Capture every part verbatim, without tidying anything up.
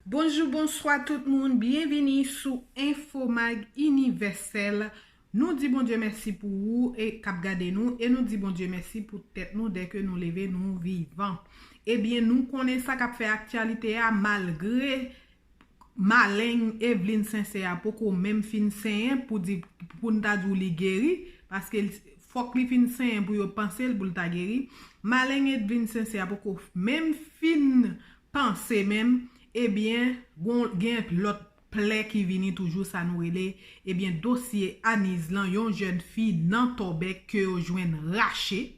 Bonjou, bonswa tout moun, byenvini sou Infomag Inivèsèl. Nou di Bondye mèsi pou ou e k ap gade nou, e nou di Bondye mèsi pou tèt nou dèke nou leve, nou vivan. Ebyen, nou konnen sa k ap fè aktyalite a, malgre maleng Eveline Sincère poko menm fin senyen pou di, pou n ta di w li geri, paske l, fòk li fin senyen pou yo panse l, pou l ta geri. Maleng Eveline Sincère poko menm fin panse menm, ebyen, gon, gen lòt plè ki vini toujou, sa nou rele, ebyen, dosye Aniz lan, yon jèn fi nan Tòbèk ke yo jwenn rache.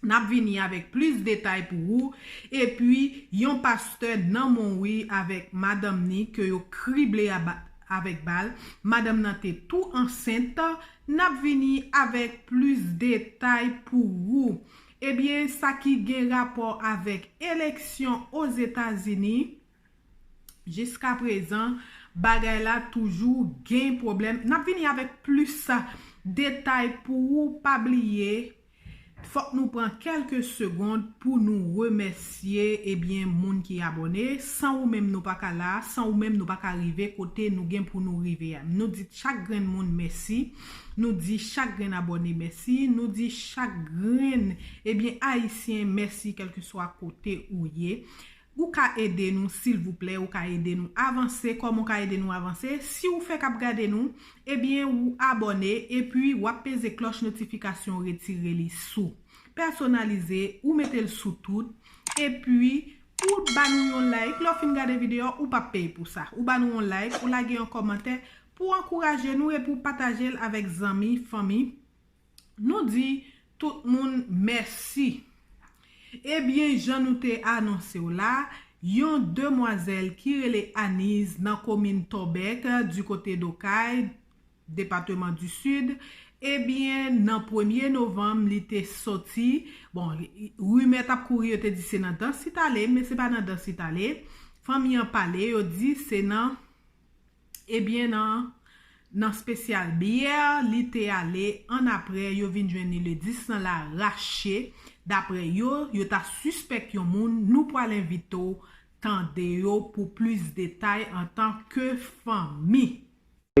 N ap vini avèk plis detay pou ou. Epi, yon pastè nan Monwi avèk madanm ni ke yo krible a ba-, avèk bal. Madanm nan te tou ansent. N ap vini avèk plis detay pou ou. Ebyen, sa ki gen rapò avèk eleksyon Ozetazini, jiskaprezan, bagay la toujou gen pwoblèm. N ap vini avèk plis detay pou ou. Pa bliye, fòk nou pran kèlke segond pou nou remèsye, ebyen, moun ki abòne. San ou menm, nou pa ka la. San ou menm, nou pa ka rive kote nou gen pou nou rive a. Nou di chak grenn moun mèsi. Nou di chak grenn abòne mèsi. Nou di chak grenn, ebyen, Ayisyen mèsi, kèlkeswa kote ou ye. Ou ka ede nou, silvouplè, ou ka ede nou avanse. Kòman ou ka ede nou avanse? Si ou fèk ap gade nou, ebyen, ou abòne, epi w ap peze klòch notifikasyon, retire li sou. Pèsonalize, ou mete l sou tout, epi ou ba nou yon like. Lè w fin gade videyo a, ou p ap peye pou sa. Ou ba nou yon like, ou lage yon kòmantè pou ankouraje nou epi w pataje l avèk zanmi, fanmi. Nou di tout moun mèsi. Ebyen, jan nou te anonse w la, yon demwazèl ki rele Aniz nan komin Tòbèk, di kote Okay, depatman di Sid, ebyen, nan premye novanm, li te soti. Bon, rimè t ap kouri, yo te di se nan Dans Itale, men se pa nan Dans Itale. Fanmi an pale, yo di se nan, ebyen, nan, nan Spesyal Byè, li te ale. Annapre, yo vin jwenn li le dis nan larache. Daprè yo, yo ta sispèk yon moun. Nou pral envite w tande yo pou plis detay antanke fanmi.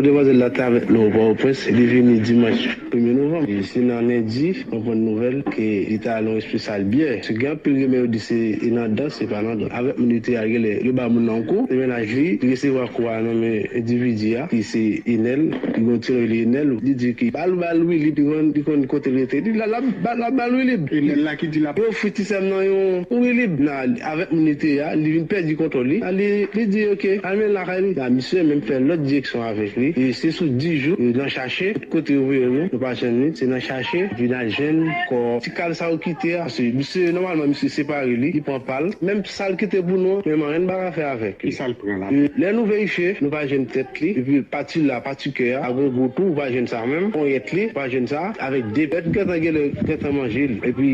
Demwazèl la te avèk nou Pòtoprens, li vini dimanch premye novanm. E se nan lendi, nou pran nouvèl ke li te al nan yon espesyal byè. Se gen anpil rimè yo di se nan dans, se pa nan dans. Avèk moun li te al, genlè yo ba moun nan kou, se mennaj li, li resevwa kou a nan men endividi a, ki se Enèl, li gen yon ti non li rele Enèl, li di ki ba l, ba l Wilib, li konn, li konn kote l rete. Li la, la, ba, la, ba l Wilib. Enèl la ki di l ap ofri ti sè m nan yon Wilib. Nan, avèk moun li te ye a, li vin pèdi kontwòl li. Nan, li, li di, "Ok, al mennen l lakay li." Nan, misye menm fè lòt direksyon avèk li. E se sou dis jou, e nan chache, tout kote yo voye nou, nou pa jwenn li. Se nan chache, epi n al jwenn kò ti kal sa yo kite a. Paske misye, nòmalman, misye separe li, li pran pa l. Menm sa l kite pou nou an, menm anyen n pa ka fè avèk li. Ki sa l pran la? E lè nou verifye, nou pa jwenn tèt li. Epi pati la, pati kè a, ak gwo tou, ou pa jwenn sa menm. Ponyèt li, ou pa jwenn sa. Avèk de pèt, gentan genlè, gentan manje li. Epi,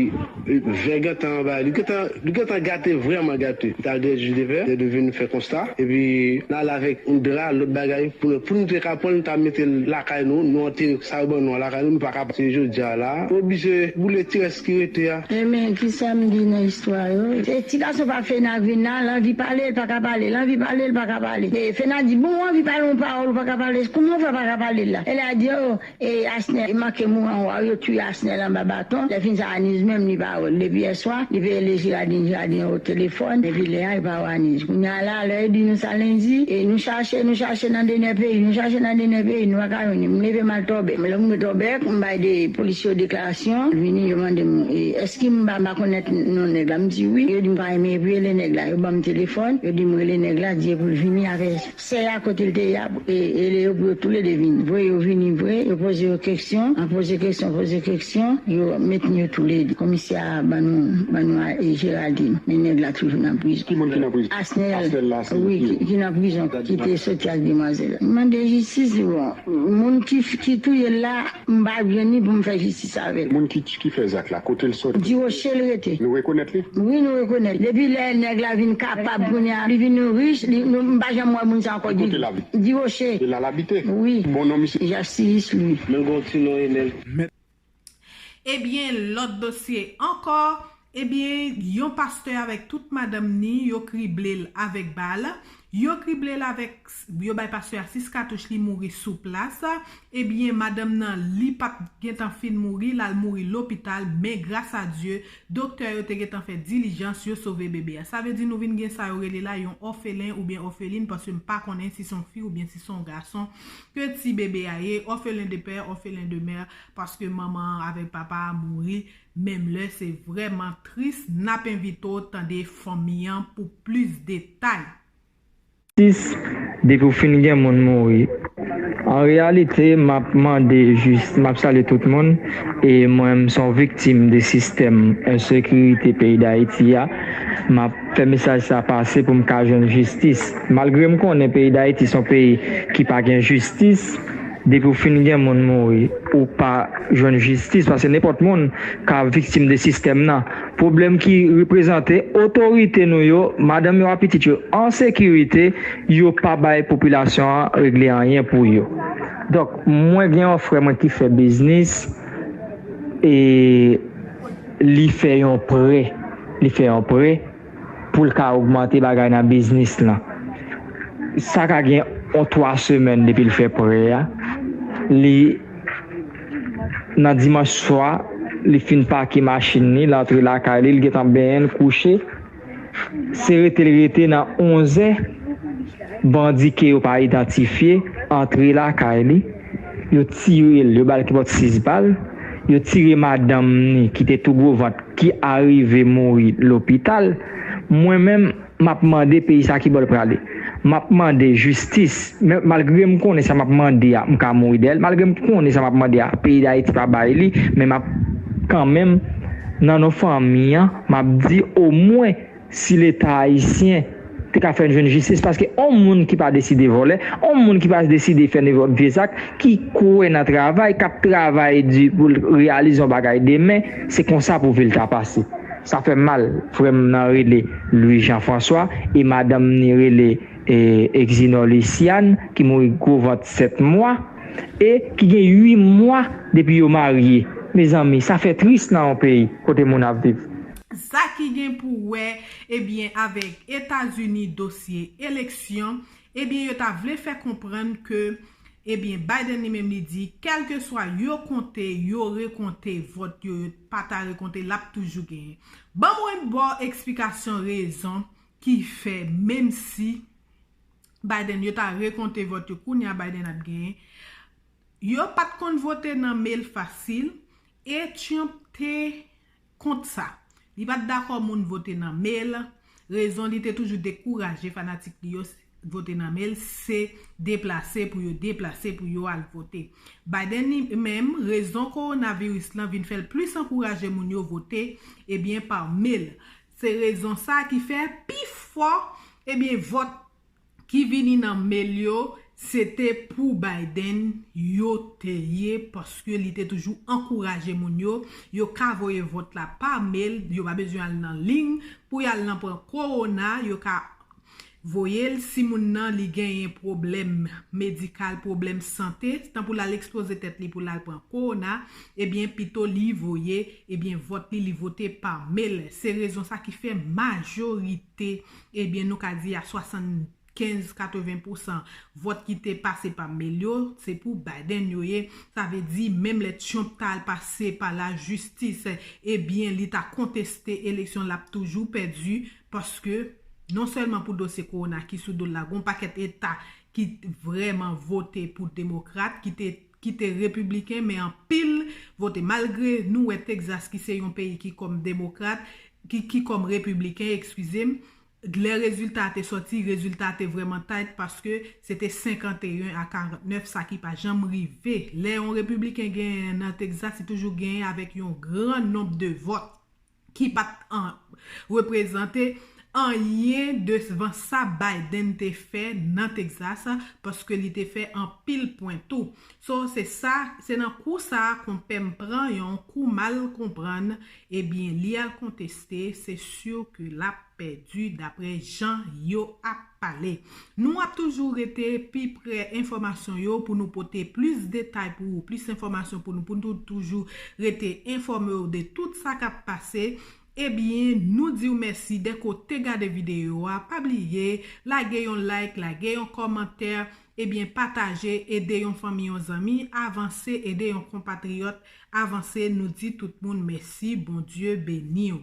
e, vè gentan anba, li gentan, li gentan gate, vrèman gate. Li t al dèyè jij de pè, lè nou vin fè konsta. Epi, n al avèk yon dra, lòt bagay, pou, pou nou te ka pran l, nou ta mete l lakay nou, nou antere sa yo ban nou an lakay nou, nou pa ka. Se jodi a la, oblije boule ti rès ki rete a. Enben, ki sa m di nan istwa yo? Se ti gason pa Fena k vin la, l anvi pale, l pa ka pale, l anvi pale, l pa ka pale. E Fena di, "Bon, w anvi pale yon pawòl, ou pa ka pale, kouman w fè pa ka pale la?" E l a di, "Oh, e Asnè manke mouri anwo a, yo touye Asnè anba baton." Lè fin sa, Aniz menm li pa wè l. Depi yè swa, li veye le Jiradin, Jiradin o telefòn, epi lè a, li pa wè Aniz. Kounye a la, lè yo di nou sa lendi, e nou chache, nou chache nan denè peyi, nou chache nan denè peyi, nou pa ka jwenn li. M leve m al Tòbèk. Lè m rive Tòbèk, m bay de polisye yo deklarasyon, vini, yo mande m, e, èske m pa, m pa konnèt non nèg la. M di wi. Yo di m pa renmen, epi rele nèg la. Yo ban m telefòn, yo di m rele nèg la, di pou l vini avè sè a kote l te ye a, e, rele yo pou yo toulede vini. Vre, yo vini vre, yo poze yo keksyon, an poze keksyon, poze keksyon, yo met yo toulede. Komisè a ban nou, ban nou a, e, Geraldine, men nèg la toujou nan prizon. Ki moun ki nan prizon? Asnel. Asnel la, se wi, ki, ki nan prizon, ki te soti ak demwazèl la. M mande jistis, bon, moun ki, ki touye l la, m pa jwenn li pou m fè jistis avè l. Moun ki, ki fè zak la, kote l soti? Diwoche l rete. Nou rekonèt li? Wi, nou rekonèt. Depi lè nèg la vin kapab kounye a, li vin rich, li, nou, m pa janm wè moun sa ankò. Ki kote l abite? Diwoche. E la l abite? Wi. Bon non misye? Jastiris Lwi. Men l gen yon ti non Enèl. Ebyen, lòt dosye ankò, Ebyen, yon pastè avèk tout madanm ni, yo krible l avèk bal. Yo krible l avèk, yo bay pastè a sis katouch, li mouri sou plas. Ebyen, madanm nan, li pa t gentan fin mouri, l al mouri lopital, men gras a Dye, doktè yo te gentan fè dilijans, yo sove bebe a. Sa vle di nou vin gen sa yo rele la yon òfelen oubyen òfelin, paske m pa konnen si se yon fi oubyen si se yon gason ke ti bebe a ye, òfelen de pè, òfelen de mè, paske manman an avèk papa a mouri menm lè. Se vrèman tris. N ap envite w tande fanmi an pou plis detay. Jistis, depi w fin gen moun mouri. An reyalite, m ap mande jis, m ap salye tout moun, e mwen, m se yon viktim de sistèm ensekirite peyi Dayiti a. M ap fè mesaj sa pase pou m ka jwenn jistis. Malgre m konnen peyi Dayiti se yon peyi ki pa gen jistis, depi w fin gen moun mouri, ou pa jwenn jistis, paske nenpòt moun ka viktim de sistèm nan. Pwoblèm ki reprezante otorite nou yo, madanm yo ak pitit yo an sekirite, yo pa bay popilasyon an regle anyen pou yo. Donk, mwen gen yon frè mwen ki fè biznis, e li fè yon prè, li fè yon prè pou l ka ogmante bagay nan biznis lan. Sa ka gen yon twa semèn depi l fè prè a. Li, nan dimanch swa, li fin pake machin li, l antre lakay li, li gentan benyen, l kouche. Se rete l rete nan onzè, bandi ke yo pa idantifye antre lakay li. Yo tire l, yo ba l kibòt sis bal. Yo tire madanm ni ki te tou gwo vant, ki arive mouri lopital. Mwen menm, m ap mande peyi sa ki bò l prale. M ap mande jistis. Men malgre m konnen sa m ap mande a, m ka mouri dèyè l. Malgre m konnen sa m ap mande a, peyi Dayiti pa bay li, men m ap kanmenm, nan non fanmi an, m ap di omwen si Leta ayisyen te ka fè n jwenn jistis, paske on moun ki pa deside vòlè, on moun ki pa deside fè nenpòt vye zak, ki kwè nan travay, k ap travay di pou l reyalize yon bagay demen, se konsa pou vi l ta pase. Sa fè m mal, frè m nan rele Louis Jean François, e madanm ni rele e, Exinor Luciane, ki mouri gwo vant sèt mwa, e ki gen uit mwa depi yo marye. Mezanmi, sa fè tris nan yon peyi kote moun ap viv. Sa ki gen pou wè, ebyen, avèk Etazini, dosye eleksyon, ebyen, yo ta vle fè konprann ke, ebyen, Biden li menm li di, kèlkeswa yo konte, yo rekonte vòt yo, yo pa ta rekonte, l ap toujou genyen. Ban mwen bò eksplikasyon rezon ki fè, menm si Biden, yo ta rekonte vòt yo, kounye a Biden ap genyen. Yo pa t konn vote nan mel fasil, e Trump te kont sa. Li pa t dakò moun vote nan mel. Rezon li te toujou dekouraje fanatik li yo vote nan mel, se deplase pou yo deplase pou yo al vote. Biden li menm, rezon kowonaviris lan vin fè l plis ankouraje moun yo vote, ebyen, pa mel. Se rezon sa ki fè pifò, ebyen, vòt ki vini nan mel yo, se te pou Biden yo te ye, paske li te toujou ankouraje moun yo, yo ka voye vòt la pa mel, yo pa bezwen al nan liy pou y al nan pran kowona, yo ka voye l si moun nan li genyen pwoblèm medikal, pwoblèm sante, tanpou l al ekspoze tèt li pou l al pran kowona, ebyen pito li voye, ebyen vòt li, li vote pa mel. Se rezon sa ki fè majorite, ebyen nou ka di a swasannkenz, katreven pousan vòt ki te pase pa mel yo, se pou Biden yo ye. Sa vle di, menm lè Trump ta al pase pa lajistis, ebyen li ta konteste eleksyon, l ap toujou pèdi, paske non sèlman pou dosye kowona ki sou do l la, gon pakèt eta ki vrèman vote pou demokrat, ki te ki te repibliken, men anpil vote. Malgre nou wè Texas, ki se yon peyi ki kòm demokrat, ki, ki kòm repibliken, eskize m, lè rezilta a te sòti, rezilta a te vrèman tight, paske se te senkanteyen a karantnèf, sa ki pa janm rive. Lè yon repibliken genyen nan Texas, li toujou genyen avèk yon gran nonb de vòt ki pa t an, reprezante anyen devan sa Biden te fè nan Texas, paske li te fè anpil pwen tou. So, se sa, se nan kou sa a konpè m pran yon kou mal konprann, ebyen, li al konteste, se si ke l ap pèdi, daprè jan yo ap pale. Nou ap toujou rete pi pre enfòmasyon yo pou nou pote plis detay pou ou, plis enfòmasyon pou nou, pou nou toujou rete enfòme w de tout sa k ap pase. Ebyen, nou di w mèsi dèk ou te gade videyo a. Pa bliye, lage yon like, lage yon kòmantè, ebyen, pataje, ede yon fanmi, yon zanmi, avanse, ede yon konpatriyòt avanse. Nou di tout moun mèsi, Bondye beni w.